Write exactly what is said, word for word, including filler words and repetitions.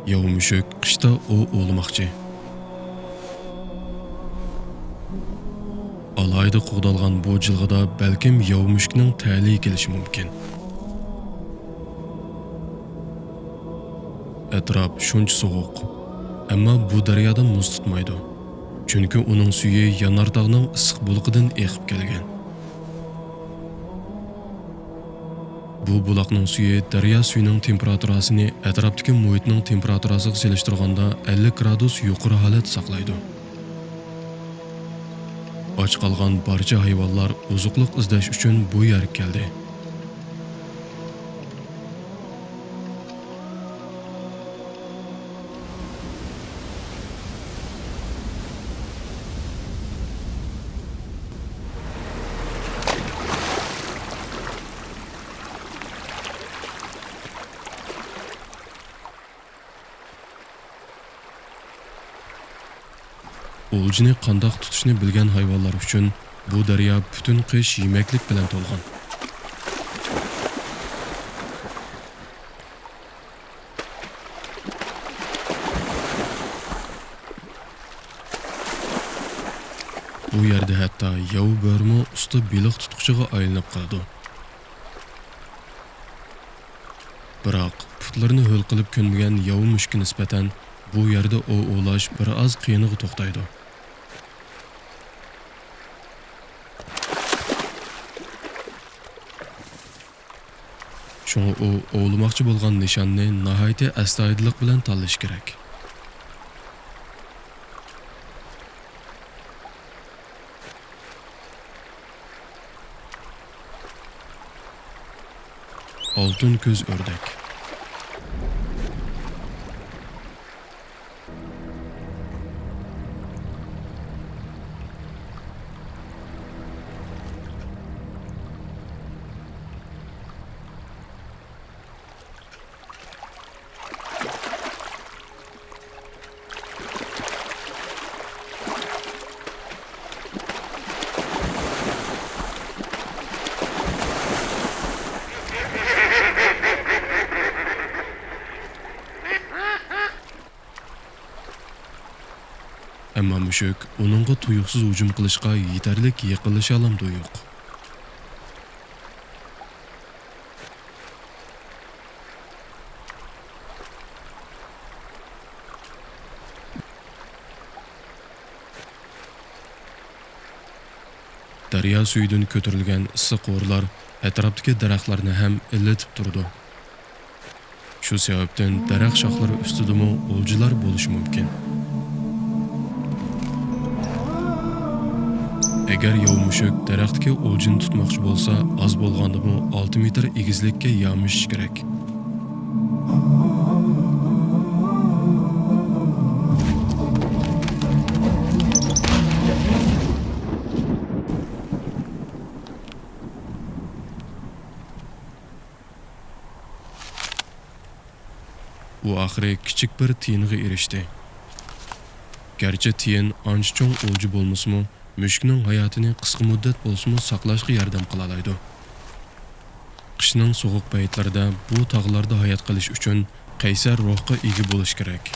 ياۋا مۈشۈك قىشتا ئوۋ ئوۋلىماقچى. ئالاھىدە قوغدالغان بۇ جىلغىدا بەلكىم ياۋا مۈشۈكنىڭ تەلىيى كېلىشى مۇمكىن. ئەتراپ شۇنچە سوغۇق، ئەمما بۇ دەريادا مۇز تۇتمايدۇ، چۈنكى ئۇنىڭ سۈيى يانارتاغنىڭ ئىسسىق بۇلىقىدىن ئېقىپ كەلگەن. بۇ بۇلاقنىڭ سۈيى دەريا سۈيىنىڭ تېمپېراتۇراسىنى ئەتراپتىكى مۇھىتنىڭ تېمپېراتۇراسىغا سېلىشتۇرغاندا ئەللىك گرادۇس يۇقىرى ھالەتتە ساقلايدۇ. ئاچ قالغان بارچە ھايۋانلار ئوزۇقلۇق ئىزدەش ئۈچۈن بۇ يەرگە كەلدى. ئولجىنى قانداق تۇتۇشنى بىلگەن ھايۋانلار ئۈچۈن بۇ دەريا پۈتۈن قىش يېمەكلىك بىلەن تولغان. بۇ يەردە ھەتتا ياۋا بۆرىمۇ ئۇستا بېلىق تۇتقۇچىغا ئايلىنىپ قالىدۇ. بىراق، پۇتلىرىنى ھۆل قىلىپ كۆنمىگەن ياۋا مۈشۈككە نىسبەتەن بۇ يەردە ئوۋ ئوۋلاش بىر ئاز قىيىنغا توختايدۇ. شۇڭا ئۇ ئوۋلىماقچى بولغان نىشاننى ناھايىتى ئەستايىدىللىق بىلەن تاللىشى كېرەك. ئالتۇن كۆز ئۆردەك. ئەمما مۈشۈك ئۇنىڭغا تۇيۇقسىز ھۇجۇم قىلىشقا يېتەرلىك يېقىنلىشالامدۇ يوق. دەريا سۈيىدىن كۆتۈرۈلگەن ئىسسىق ھورلار ئەتراپتىكى دەرەخلەرنى ھەم ئىللىتىپ تۇرىدۇ. شۇ سەۋەبتىن دەرەخ شاخلىرى ئۈستىدىمۇ ئولجىلار بولۇشى مۇمكىن. ئەگەر ياۋا مۈشۈك دەرەختىكى ئولجىنى تۇتماقچى بولسا، ئاز بولغاندىمۇ ئالتە مېتىر ئېگىزلىككە يامىشىش كېرەك. ئۇ ئاخىرى كىچىك بىر تىيىنغا ئېرىشتى. گەرچە تىيىن ئانچە چوڭ ئولجا بولمىسىمۇ، مۈشۈكنىڭ ھاياتىنى قىسقا مۇددەت بولسىمۇ ساقلاشقا ياردەم قىلالايدۇ. قىشنىڭ سوغۇق پەيتلىرىدە بۇ تاغلاردا ھايات قېلىش ئۈچۈن قەيسەر روھقا ئىگە بولۇش كېرەك.